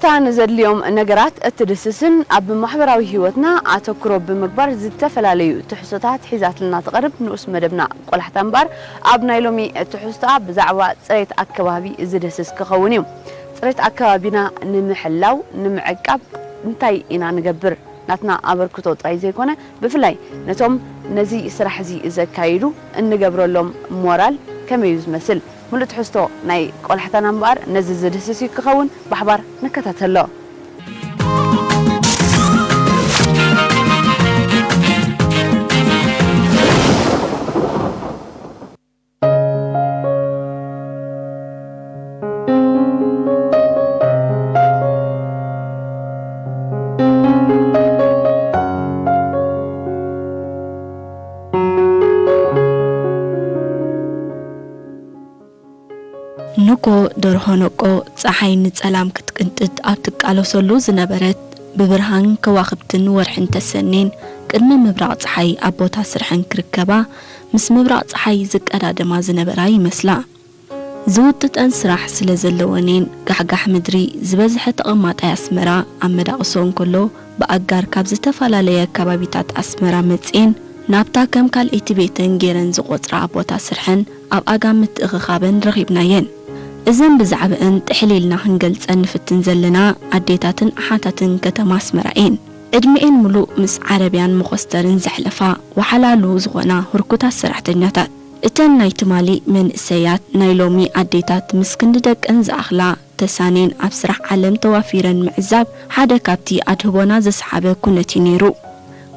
እታ ንዘድልዮም ነገራት እትድስስን ኣብ ማሕበራዊ ህይወትና ኣተኩሮ ብምግባር ዝተፈላለዩ ትሕዝቶታት ሒዛትልና ትቐርብ ንኡስ መደብና ቆላሕታ እምበኣር፣ ኣብ ናይ ሎሚ ትሕዝቶኣ ብዛዕባ ጽሬት ኣከባቢ ዝድህስስ ክኸውን እዩ። ጽሬት ኣከባቢና ንምሕላው፣ ንምዕቃብ እንታይ ኢና ንገብር? ናትና ኣበርክቶ ጥራይ ዘይኮነ፣ ብፍላይ ነቶም ነዚ ስራሕ እዚ ዘካይዱ እንገብረሎም ሞራል ከመይ እዩ ዝመስል? ምሉእ ትሕዝቶ ናይ ቆላሕታና እምበኣር ነዚ ዝድህስስ እዩ ክኸውን። ብሓባር ንከታተሎ። ንጎ ደርሆ ነቆ፣ ጸሓይ ንጸላም ክትቅንጥጥ ኣብ ትቃለሰሉ ዝነበረት፣ ብብርሃን ከዋኽብትን ወርሕን ተሰኔን፣ ቅድሚ ምብራቕ ጸሓይ ኣብ ቦታ ስርሐን ክርከባ፣ ምስ ምብራቕ ጸሓይ ዝቀዳደማ ዝነበራ ይመስላ። ዝውጥጠን ስራሕ ስለ ዘለወን እየን ጋሕጋሕ ምድሪ ዝበዝሐ ተቐማጣይ ኣስመራ ኣብ መዳቕሶ እንከሎ፣ ብኣጋር ካብ ዝተፈላለየ ከባቢታት ኣስመራ መጺኤን ናብታ ከም ካልኣይቲ ቤተን ገይረን ዝቖጽራ ቦታ ስርሐን ኣብ ኣጋ ምትእኽኻበን ረኺብናየን። እዘን ብዛዕብአን ጥሕል ኢልና ክንገልጸን ንፍትን ዘለና ኣዴታትን ኣሓታትን ከተማ ኣስመራ እየን። ዕድሚኤን ምሉእ ምስ ዓረብያን መኾስተርን ዘሕለፋ፣ ወሓላሉ ዝኾና ህርኩታት ሰራሕተኛታት። እተን ናይ ትማሊ መንእሰያት፣ ናይ ሎሚ ኣዴታት ምስ ክንዲ ደቀን ዝኣኽላ ተሳኔን ኣብ ስራሕ ዓለም ተዋፊረን ምዕዛብ ሓደ ካብቲ ኣድህቦና ዘስሓበ ኩነት እዩ ነይሩ።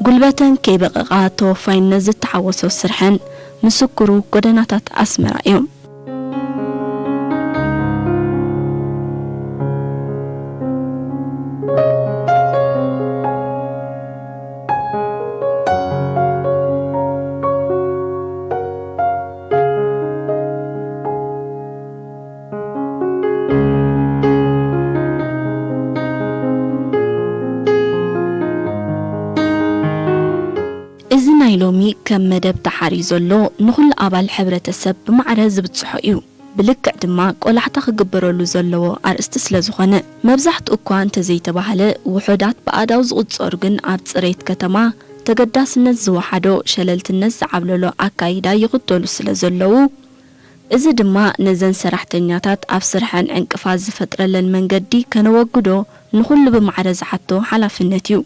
ጉልበተን ከይበቐቓ ተወፋይነት ዝተሓወሶ ስርሐን ምስክሩ ጎደናታት ኣስመራ እዮም። እዚ ናይ ሎሚ ከም መደብ ተሓርዩ ዘሎ ንኹሉ ኣባል ሕብረተሰብ ብማዕረ ዝብጽሖ እዩ። ብልክዕ ድማ ቆላሕታ ክግበረሉ ዘለዎ ኣርእስቲ ስለ ዝኾነ፣ መብዛሕትኡ እኳ እንተዘይተባህለ፣ ውሑዳት ብኣእዳው ዝቑጸሩ ግን ኣብ ጽሬት ከተማ ተገዳስነት ዝወሓዶ፣ ሸለልትነት ዝዓብለሎ ኣካይዳ ይኽተሉ ስለ ዘለዉ፣ እዚ ድማ ነዘን ሰራሕተኛታት ኣብ ስርሐን ዕንቅፋት ዝፈጥረለን መንገዲ ከነወግዶ ንኹሉ ብማዕረ ዝሓቶ ሓላፍነት እዩ።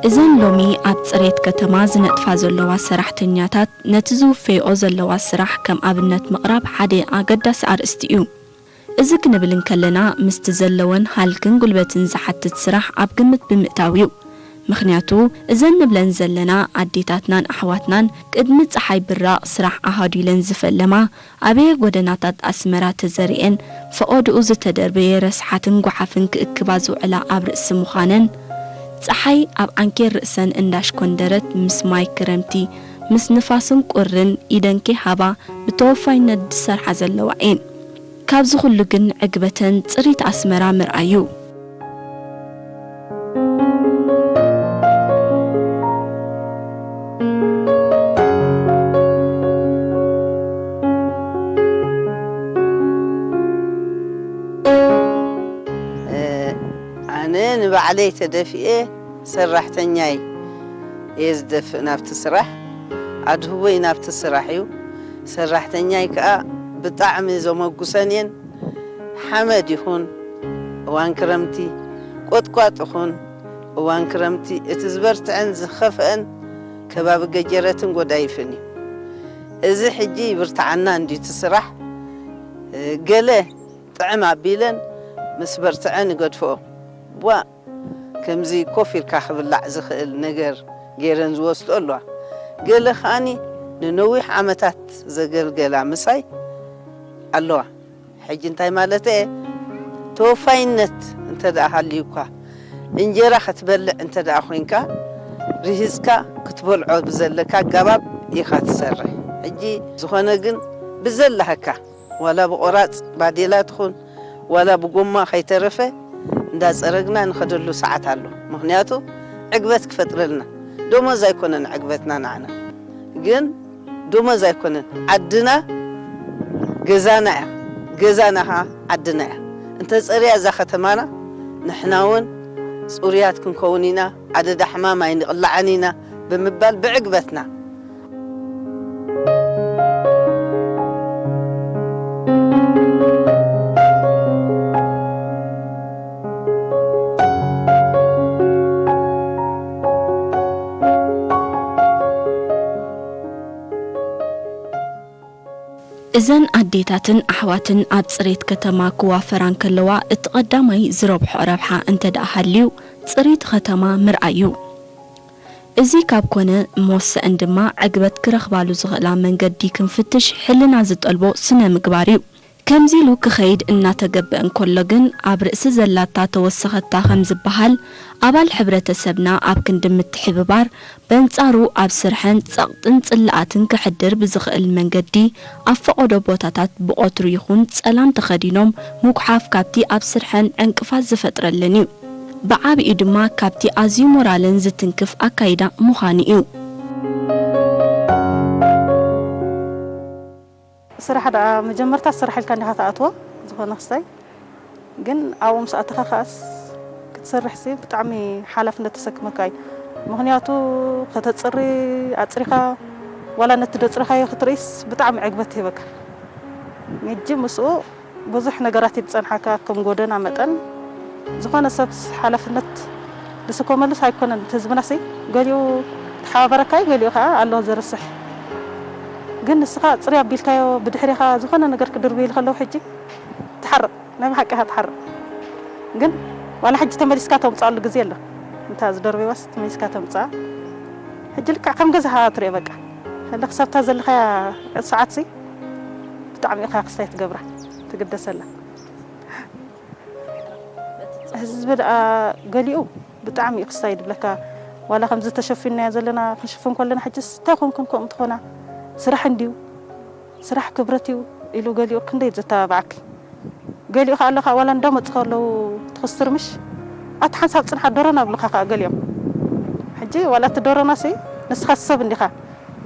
እዘን ሎሚ ኣብ ጽሬት ከተማ ዝነጥፋ ዘለዋ ሰራሕተኛታት፣ ነቲ ዝውፈይኦ ዘለዋ ስራሕ ከም ኣብነት ምቕራብ ሓደ ኣገዳሲ ኣርእስቲ እዩ። እዚ ክንብል እንከለና፣ ምስቲ ዘለወን ሃልክን ጉልበትን ዝሓትት ስራሕ ኣብ ግምት ብምእታው እዩ። ምኽንያቱ፣ እዘን ንብለን ዘለና ኣዴታትናን ኣሕዋትናን፣ ቅድሚ ጸሓይ ብራቕ ስራሕ ኣሃዱ ኢለን ዝፈለማ፣ ኣበየ ጎደናታት ኣስመራ ተዘሪኤን፣ ፈቐድኡ ዝተደርበየ ረስሓትን ጓሓፍን ክእክባ ዝውዕላ ኣብ ርእሲ ምዃነን፣ ጸሓይ ኣብ ዓንኬል ርእሰን እንዳሽኮንደረት፣ ምስ ማይ ክረምቲ፣ ምስ ንፋስን ቁርን ኢደን ከይሃባ ብተወፋይነት ዝሰርሓ ዘለዋ እየን። ካብዚ ኩሉ ግን ዕግበተን ጽሪት ኣስመራ ምርኣዩ። ኣነ ንባዕለይ ተደፊኤ ሰራሕተኛይ እየ ዝደፍእ ናብቲ ስራሕ፣ ኣድህቦይ ናብቲ ስራሕ እዩ። ሰራሕተኛይ ከኣ ብጣዕሚ ዘመጉሰን እየን። ሓመድ ይኹን፣ እዋን ክረምቲ፣ ቆጥቋጥ ይኹን፣ እዋን ክረምቲ፣ እቲ ዝበርትዐን ዝኸፍአን ከባቢ ገጀረትን ጎዳይፍን እዩ። እዚ ሕጂ ይብርትዓና እንድዩ እቲ ስራሕ። ገለ ጥዕም ኣቢለን ምስ በርትዐን ይገድፍኦ። ዋእ፣ ከምዚ ኮፍ ኢልካ ክብላዕ ዝኽእል ነገር ገይረን ዝወስድኦ ኣለዋ። ገለ ከኣኒ ንነዊሕ ዓመታት ዘገልገላ ምሳይ ኣለዋ። ሕጂ እንታይ ማለት እየ? ተወፋይነት እንተ ደኣ ሃልዩካ፣ እንጀራ ክትበልዕ እንተ ደኣ ኮይንካ፣ ርሂጽካ ክትበልዖ ብዘለካ ኣገባብ ኢኻ ትሰርሕ። ሕጂ ዝኾነ ግን ብዘላሃካ፣ ዋላ ብቆራጽ ባዴላ ትኹን ዋላ ብጎማ ከይተረፈ እንዳጸረግና ንኸደሉ ሰዓት ኣሎ። ምኽንያቱ ዕግበት ክፈጥረልና። ደሞዝ ኣይኮነን ዕግበትና ንዓና፣ ግን ደሞዝ ኣይኮነን፣ ዓድና ገዛና እያ፣ ገዛና ኸዓ ዓድና እያ። እንተጸርያ እዛ ከተማና፣ ንሕና እውን ጽሩያት ክንከውን ኢና፣ ኣደዳ ሕማም ኣይንቕላዕን ኢና ብምባል ብዕግበትና እዘን ኣዴታትን ኣሕዋትን ኣብ ጽሬት ከተማ ክዋፈራ እንከለዋ፣ እቲ ቀዳማይ ዝረብሖ ረብሓ እንተ ደኣ ሃልዩ፣ ጽሬት ከተማ ምርኣይ እዩ። እዚ ካብ ኮነ፣ መወሰእን ድማ ዕግበት ክረኽባሉ ዝኽእላ መንገዲ ክንፍትሽ ሕልና ዝጠልቦ ስነ ምግባር እዩ። ከምዚ ኢሉ ክኸይድ እናተገብአ እንከሎ ግን፣ ኣብ ርእሲ ዘላታ ተወሰኸታ ከም ዝበሃል፣ ኣባል ሕብረተሰብና ኣብ ክንዲ ምትሕብባር፣ በንጻሩ ኣብ ስርሐን ጸቕጥን ጽልኣትን ከሕድር ብዝኽእል መንገዲ፣ ኣብ ፈቐዶ ቦታታት ብቐትሩ ይኹን ጸላም ተኸዲኖም ምጉሓፍ ካብቲ ኣብ ስርሐን ዕንቅፋት ዝፈጥረለን እዩ። ብዓቢኡ ድማ ካብቲ ኣዝዩ ሞራለን ዝትንክፍ ኣካይዳ ምዃኑ እዩ። ስራሕ ደኣ መጀመርታ ስራሕ ኢልካ እንዲኻ ትኣትዎ፣ ዝኾነ ክስታይ ግን ኣብኡ ምስ ኣተኻ ከኣስ ክትሰርሕሲ ብጣዕሚ ሓላፍነት ተሰክመካ እዩ። ምኽንያቱ ከተጽሪ ኣጽሪኻ ዋላ ነቲ ደጽረኻዮ ክትርእይስ ብጣዕሚ ዕግበት ይህበካ። ሕጂ ምስኡ ብዙሕ ነገራት እዩ ዝጸንሓካ ከም ጎደና መጠን ዝኾነ ሰብስ ሓላፍነት ዝስከመሉስ ኣይኮነን እቲ ህዝብናሲ ገሊኡ ተሓባበረካ እዩ ገሊኡ ከኣ ኣሎ ዘርስሕ ግን ንስኻ ጽርይ ኣቢልካዮ ብድሕሪኻ ዝኾነ ነገር ክድርብይሉ ከለዉ ሕጂ ትሓርቕ ናይ ብሓቂ ኢኻ ትሓርቕ ግን ዋላ ሕጂ ተመሊስካ ተምጽኣሉ ግዜ ኣሎ እንታ ዝደርበይዋስ ተመሊስካ ተምጽኣ ሕጂ ልክዕ ከም ገዛኻ ትሪኦ በቃ ህልኽ ሰብታ ዘለኻያ ሰዓትሲ ብጣዕሚ ኢኻ ክስታይ ትገብራ ትግደሰላ። ህዝቢ ደኣ ገሊኡ ብጣዕሚ እዩ ክስታይ ድብለካ ዋላ ከምዚ ተሸፊንናዮ ዘለና ክንሽፍን ከለና ሕጅስ እንታይ ኮንክን ከምኡ ትኾና ስራሕ እንድዩ ስራሕ ክብረት እዩ ኢሉ ገሊኡ ክንደይ ዘተባብዓኪ ገሊኡ ከዓ ኣሎ ከዓ ዋላ እንዳመፁ ከለዉ ትኽስትር ምሽ ኣቲ ሓንሳብ ፅንሓ ዶሮና ብልካ ከዓ ገሊኦም ሕጂ ዋላ እቲ ዶሮና ሲ ንስኻ ሰብ እንዲኻ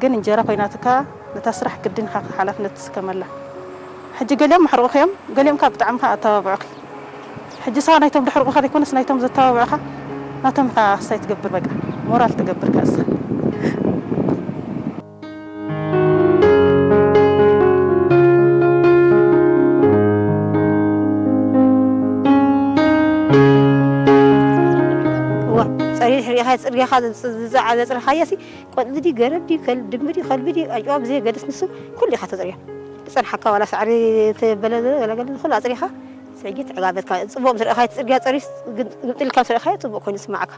ግን እንጀራ ኮይናትካ ነታ ስራሕ ግድን ኢኻ ሓላፍነት ትስከመላ። ሕጂ ገሊኦም መሕርቑኺ እዮም፣ ገሊኦም ካብ ብጣዕሚ ከዓ ኣተባብዑኺ። ሕጂ ስኻ ናይቶም ደሕርቑኻ ዘይኮነስ ናይቶም ዘተባብዑኻ ናቶም ኢኻ ክስታይ ትገብር በቃ ሞራል ትገብር ከኣ እስኻ። እዋ ጸሪር ሕሪኻ ጽርግያኻ ዝጸዓበ ጽርኻዮ ሲ ቆጽሊ ድዩ ገረብ ድዩ ከል- ድሚ ድዩ ከልቢ ድዩ ኣጭዋ ብዘየገድስ ንሱ ኩሉ ኢኻ ተጽርዮ። ዝጸንሓካ ዋላ ሳዕሪ ተበለ ገለገለ ንኹሉ ኣጽሪኻ ስዕጊት ዕጋበትካ ጽቡቕ ምስ ረእኻዮ እቲ ጽርግያ ጸሪዩ ግምጥልካ ምስ ረእኻዮ ጽቡቕ ኮይኑ ይስምዓካ።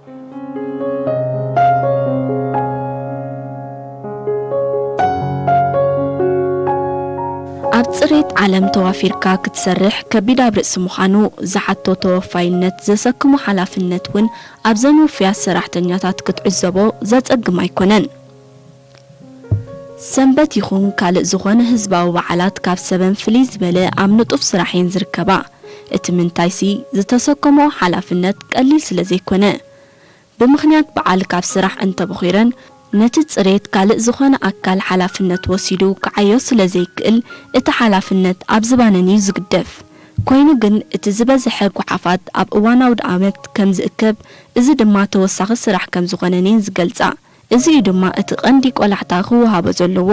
ኣብ ጽሬት ዓለም ተዋፊርካ ክትሰርሕ ከቢድ ኣብ ርእሲ ምዃኑ ዝሓቶ ተወፋይነት ዘሰክሞ ሓላፍነት እውን ኣብዘን ውፉያት ሰራሕተኛታት ክትዕዘቦ ዘጸግም ኣይኮነን። ሰንበት ይኹን ካልእ ዝኾነ ህዝባዊ በዓላት ካብ ሰበን ፍልይ ዝበለ ኣብ ንጡፍ ስራሕ እየን ዝርከባ። እቲ ምንታይሲ ዝተሰከምኦ ሓላፍነት ቀሊል ስለ ዘይኮነ። ብምኽንያት በዓል ካብ ስራሕ እንተቦኺረን ነቲ ጽሬት ካልእ ዝኾነ ኣካል ሓላፍነት ወሲዱ ክዓዮ ስለ ዘይክእል እቲ ሓላፍነት ኣብ ዝባነን እዩ ዝግደፍ። ኮይኑ ግን እቲ ዝበዝሐ ጓሓፋት ኣብ እዋን ኣውደኣመት ከም ዝእከብ እዚ ድማ ተወሳኺ ስራሕ ከም ዝኾነን እየን ዝገልጻ። እዚ እዩ ድማ እቲ ቀንዲ ቆላሕታ ክወሃቦ ዘለዎ።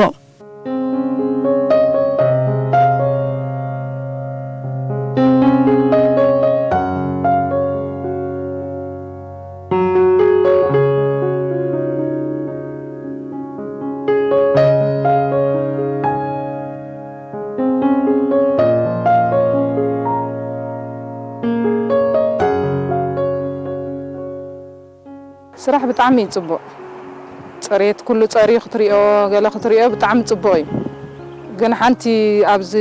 ስራሕ ብጣዕሚ እዩ ፅቡቕ። ፅሬት ኩሉ ፀርዩ ክትሪኦ ገለ ክትሪኦ ብጣዕሚ ፅቡቕ እዩ። ግን ሓንቲ ኣብዚ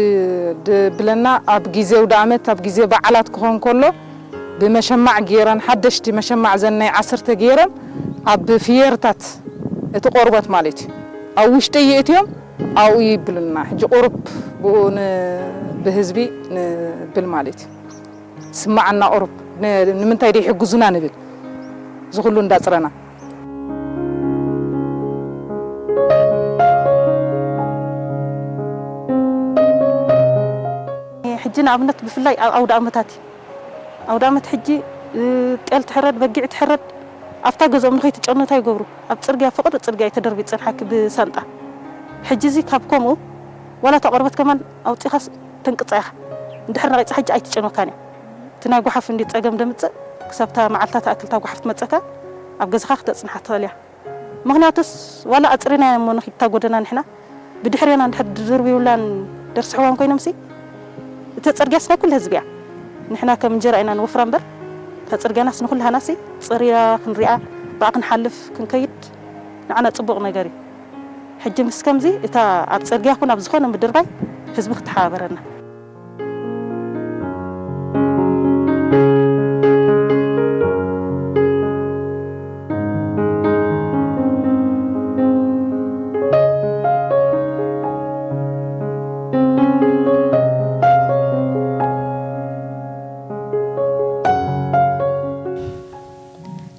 ድብለና ኣብ ግዜ ኣውደኣመት ኣብ ግዜ በዓላት ክኾን ከሎ ብመሸማዕ ገይረን ሓደሽቲ መሸማዕ ዘን ናይ ዓሰርተ ገይረን ኣብ ፍየርታት እቲ ቆርበት ማለት እዩ ኣብ ውሽጢ የእትዮም ኣብኡ ይብሉና። ሕጂ ቁሩብ ብኡ ን-፣ ብህዝቢ ንብል ማለት እዩ። ስማዓና ቁሩብ ን-፣ ንምንታይ ደይ ሕግዙና ንብል። እዚ ኩሉ እንዳጽረና። ሕጂ ንኣብነት ብፍላይ ኣብ ኣውደ ኣመታት እዩ። ኣውደ ኣመት ሕጂ፣ እ፣ ጤል ትሕረድ፣ በጊዕ ትሕረድ፣ ኣብታ ገዝኦም ንኸይትጨኑ እንታይ ይገብሩ? ኣብ ጽርግያ፣ ፍቕሪ ጽርግያ እዩ ተደርብዩ ዝጸንሓኪ ብሳንጣ። ሕጂ እዚ ካብ ከምኡ፣ ዋላ እታ ቆርበት ከማን ኣውጺኻስ ተንቅጻ ኢኻ። እንድሕር ነቒጻ ሕጂ ኣይትጨንወካን እያ። እቲ ናይ ጓሓፍ እንዲ ጸገም ደምጽእ፣ ክሳብ እታ መዓልታ ትኣክል እታ ጓሓፍ ትመጸካ፣ ኣብ ገዛኻ ክተጽንሓ ትኽእል እያ። ምኽንያቱስ፣ ዋላ ኣጽሪናዮ እሞ ንኺድ እታ ጎደና ንሕና፣ ብድሕሬና እንድሕር ድርብዩላን ደርስሕዋን ኮይኖምሲ፣ እተጸርግያስ ናይ ኩሉ ህዝቢ እያ። ንሕና ከም እንጀራ ኢና ንወፍራ እምበር፣ እታ ጽርግያናስ ንኹላህናሲ ጽርያ ክንሪኣ፣ ብኣ ክንሓልፍ ክንከይድ ንዓና ጽቡቕ ነገር እዩ። ሕጂ ምስ ከምዚ እታ ኣብ ጽርግያ ኩን ኣብ ዝኾነ ምድርባይ ህዝቢ ክተሓባበረና።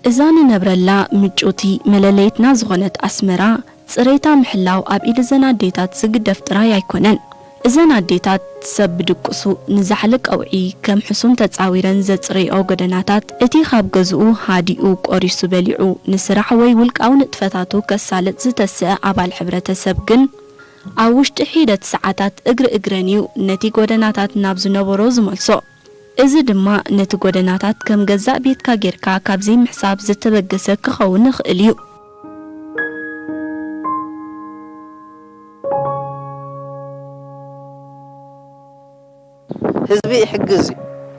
እዛ ንነብረላ ምጭውቲ መለለይትና ዝኾነት ኣስመራ፣ ጽሬታ ምሕላው ኣብ ኢድ እዘን ኣዴታት ዝግደፍ ጥራይ ኣይኮነን። እዘን ኣዴታት፣ ሰብ ብድቅሱ ንዛሕሊ ቀውዒ ከም ሕሱም ተጻዊረን ዘጽረይኦ ጎደናታት፣ እቲ ካብ ገዝኡ ሃዲኡ ቆሪሱ በሊዑ ንስራሕ ወይ ውልቃዊ ንጥፈታቱ ከሳልጥ ዝተስአ ኣባል ሕብረተሰብ ግን፣ ኣብ ውሽጢ ሒደት ሰዓታት እግሪ እግረን እዩ ነቲ ጎደናታት ናብ ዝነበሮ ዝመልሶ። እዚ ድማ ነቲ ጎደናታት ከም ገዛእ ቤትካ ጌርካ ካብ ዘይምሕሳብ ዝተበገሰ ክኸውን ይኽእል እዩ። ህዝቢ ይሕግዝ እዩ፣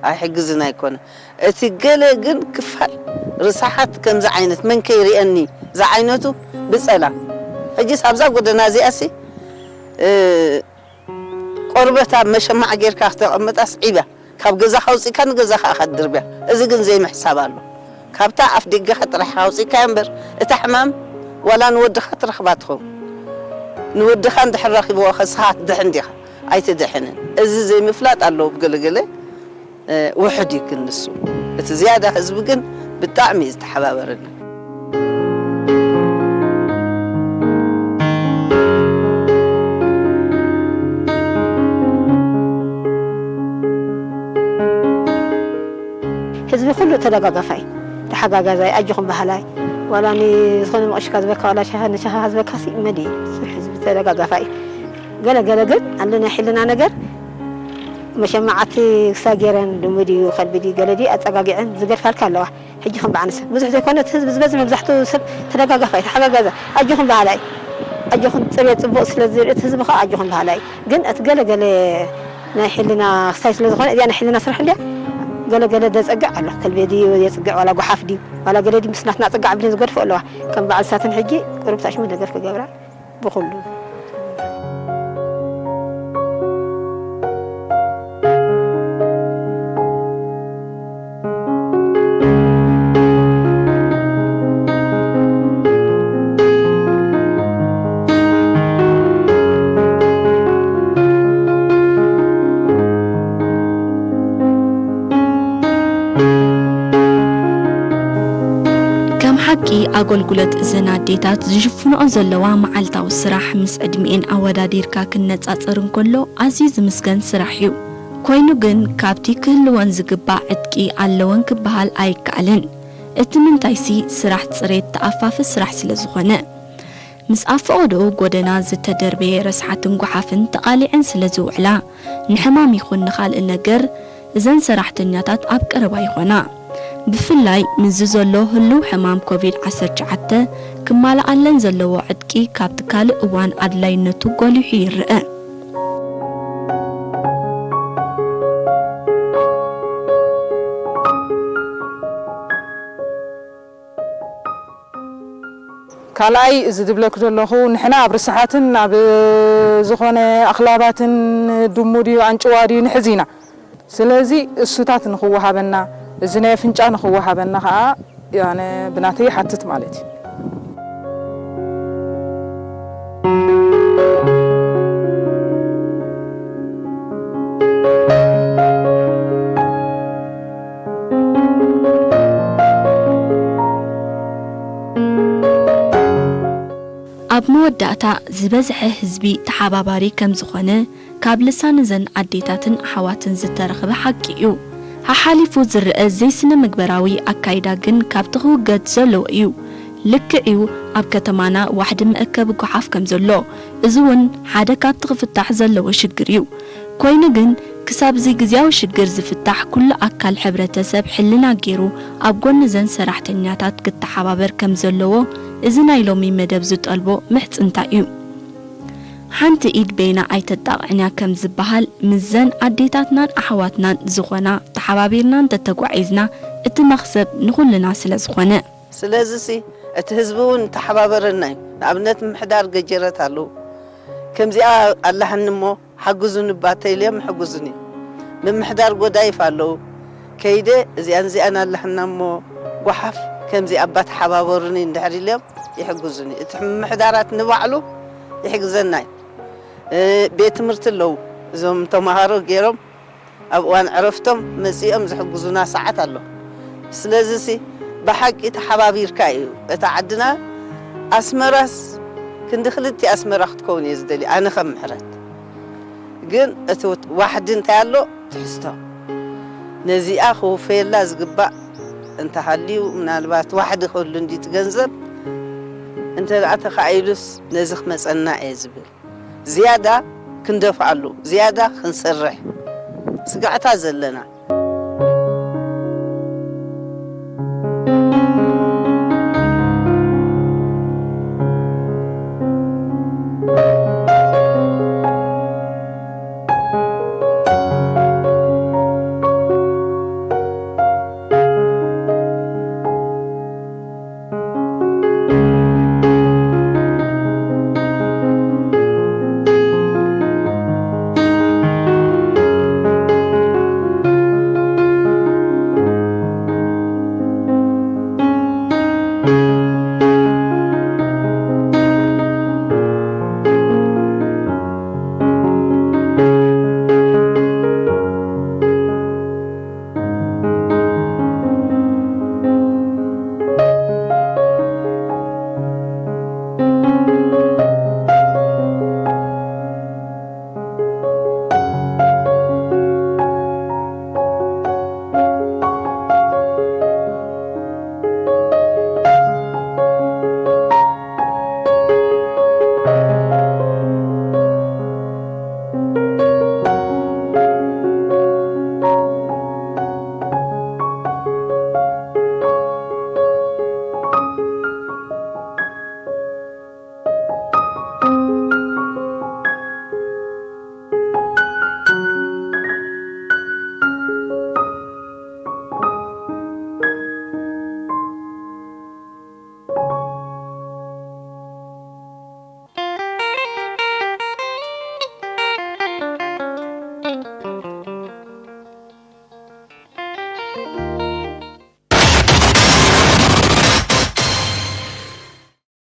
ኣይሕግዝን ኣይኮነ። እቲ ገለ ግን ክፋል ርሳሓት ከምዚ ዓይነት መን ከይርእየኒ ዝዓይነቱ ብጸላ። ሕጂስ ኣብዛ ጎደና እዚኣሲ፣ እ፣ ቆርበት ኣብ መሸማዕ ጌርካ ክተቐምጣስ ዒባ። ካብ ገዛኻ ኣውጺእካ ንገዛኻ ኢኻ ትድርብያ። እዚ ግን ዘይምሕሳብ ኣሎ። ካብታ ኣፍ ደገኻ ጥራሕ ኣውጺእካያ እምበር፣ እታ ሕማም ዋላ ንወድኻ ትረኽባ ትኸውን። ንወድኻ እንድሕር ረኺብዎ ከስኻ ክትድሕን ዲኻ? ኣይትድሕንን። እዚ ዘይምፍላጥ ኣለዎ ብገለገለ፣ እ፣ ውሑድ እዩ ግን ንሱ። እቲ ዝያዳ ህዝቢ ግን ብጣዕሚ እዩ ዝተሓባበረና። ህዝቢ ኩሉ ተደጋጋፋይ፣ ተሓጋጋዛይ፣ ኣጆኹም በሃላይ፣ ዋላ ንዝኾነ መቐሽካ ዝበካ፣ ዋላ ሻሃ ንሻሃ ዝበካ ሲ መን እዩ? ህዝቢ ተደጋጋፋይ። ገለ ገለ ግን ኣሎ ናይ ሕልና ነገር፣ መሸማዓቲ ክሳብ ገይረን ድሙ ድዩ ከልቢ ድዩ ገለ ድዩ ኣጸጋጊዐን ዝገድፋልካ ኣለዋ። ሕጂ ከም ብዓንሰ ብዙሕ ዘይኮነ እቲ ህዝቢ ዝበዝሕ መብዛሕትኡ ሰብ ተደጋጋፋይ፣ ተሓጋጋዛይ፣ ኣጆኹም በሃላይ፣ ኣጆኹም ጽሬት ጽቡቕ ስለ ዝርኢ እቲ ህዝቢ ከኣ ኣጆኹም በሃላይ። ግን እቲ ገለ ገለ ናይ ሕልና ክሳይ ስለ ዝኾነ፣ እዚኣ ናይ ሕልና ስራሕ እንድያ። ገለ ገለ ዘጸግዕ ኣሎ። ከልቢ ድዩ የጽግዕ፣ ዋላ ጓሓፍ ድዩ፣ ዋላ ገለ ድዩ ምስ ናትና ጽጋዕ ብለን ዝገድፎ ኣለዋ። ከም በዓል ሳትን ሕጂ ቁሩብ ታሽሙ ደገፍ ክገብራ ብኹሉ። ከም ሓቂ ኣገልግሎት እዘን ኣዴታት ዝሽፍንኦ ዘለዋ መዓልታዊ ስራሕ ምስ ዕድሚኤን ኣወዳዲርካ ክነጻጸር እንከሎ ኣዝዩ ዝምስገን ስራሕ እዩ። ኮይኑ ግን ካብቲ ክህልወን ዝግባእ ዕጥቂ ኣለወን ክበሃል ኣይከኣልን። እቲ ምንታይሲ ስራሕ ጽሬት ተኣፋፊ ስራሕ ስለ ዝኾነ። ምስ ኣብ ፈቐዶኡ ጎደና ዝተደርበየ ረስሓትን ጓሓፍን ተቓሊዐን ስለ ዝውዕላ፣ ንሕማም ይኹን ንኻልእ ነገር እዘን ሰራሕተኛታት ኣብ ቀረባ ይኾና። ብፍላይ ምስዚ ዘሎ ህሉው ሕማም ኮቪድ ዓሰርተ ትሽዓተ ክማልኣለን ዘለዎ ዕጥቂ ካብቲ ካልእ እዋን ኣድላይነቱ ጎሊሑ ይረኣ። ካልኣይ፣ እዚ ዝብለኪ ዘለኹ፣ ንሕና ኣብ ርስሓትን ኣብ ዝኾነ ኣኽላባትን ድሙ ድዩ ኣንጭዋ ድዩ ንሕዝ ኢና። ስለዚ እሱታት ንኽወሃበና፣ እዚ ናይ ኣፍንጫ ንኽወሃበና ኸኣ፣ ኣነ ብናተይ ይሓትት ማለት እዩ። መወዳእታ ዝበዝሐ ህዝቢ ተሓባባሪ ከም ዝኾነ ካብ ልሳን እዘን ኣዴታትን ኣሕዋትን ዝተረኽበ ሓቂ እዩ። ሓሓሊፉ ዝረአ ዘይስነ ምግበራዊ ኣካይዳ ግን ካብቲ ክውገድ ዘለዎ እዩ። ልክዕ እዩ፣ ኣብ ከተማና ዋሕዲ መእከቢ ጓሓፍ ከም ዘሎ፣ እዚ እውን ሓደ ካብቲ ክፍታሕ ዘለዎ ሽግር እዩ። ኮይኑ ግን ክሳብ እዚ ግዝያዊ ሽግር ዝፍታሕ ኩሉ ኣካል ሕብረተሰብ ሕልና ገይሩ ኣብ ጎኒ እዘን ሰራሕተኛታት ክተሓባበር ከም ዘለዎ እዚ ናይ ሎሚ መደብ ዝጠልቦ ምሕጽንታ እዩ። ሓንቲ ኢድ በይና ኣይተጣቕዕንያ ከም ዝበሃል ምስዘን ኣዴታትናን ኣሕዋትናን ዝኾና ተሓባቢርና እንተተጓዒዝና እቲ መኽሰብ ንኹልና ስለ ዝኾነ። ስለዚሲ እቲ ህዝቢ እውን ተሓባበረና እዩ። ንኣብነት ምምሕዳር ገጀረት ኣለዉ። ከምዚኣ ኣላህኒ እሞ ሓግዙኒ እባ ተኢልዮም ይሕግዙኒ። ምምሕዳር ጎዳይፍ ኣለዉ። ከይደ እዚኣን እዚኣን ኣላህና እሞ ጓሓፍ ከምዚ ኣባ ተሓባበሩኒ እንድሕር ኢልዮም ይሕግዙኒ። እቲ ምምሕዳራት ንባዕሉ ይሕግዘና እዩ። እ፣ ቤት ትምህርቲ ኣለዉ። እዞም ተምሃሮ ገይሮም ኣብ እዋን ዕረፍቶም መጺኦም ዝሕግዙና ሰዓት ኣሎ። ስለዚሲ ብሓቂ ተሓባቢርካ እዩ። እታ ዓድና ኣስመራስ ክንዲ ክልተ ኣስመራ ክትከውን እየ ዝደሊ ኣነ ከም ምሕረት። ግን እቲ ዋሕዲ እንታይ ኣሎ ትሕዝቶ። ነዚኣ ክውፈየላ ዝግባእ እንተሃልዩ ምናልባት ዋሕዲ ክህሉ እንዲ ትገንዘብ እንተ ደኣ ተኻኢሉስ ነዚ ክመጸና እየ ዝብል። ዝያዳ ክንደፍኣሉ፣ ዝያዳ ክንሰርሕ ስጋዕታ ዘለና።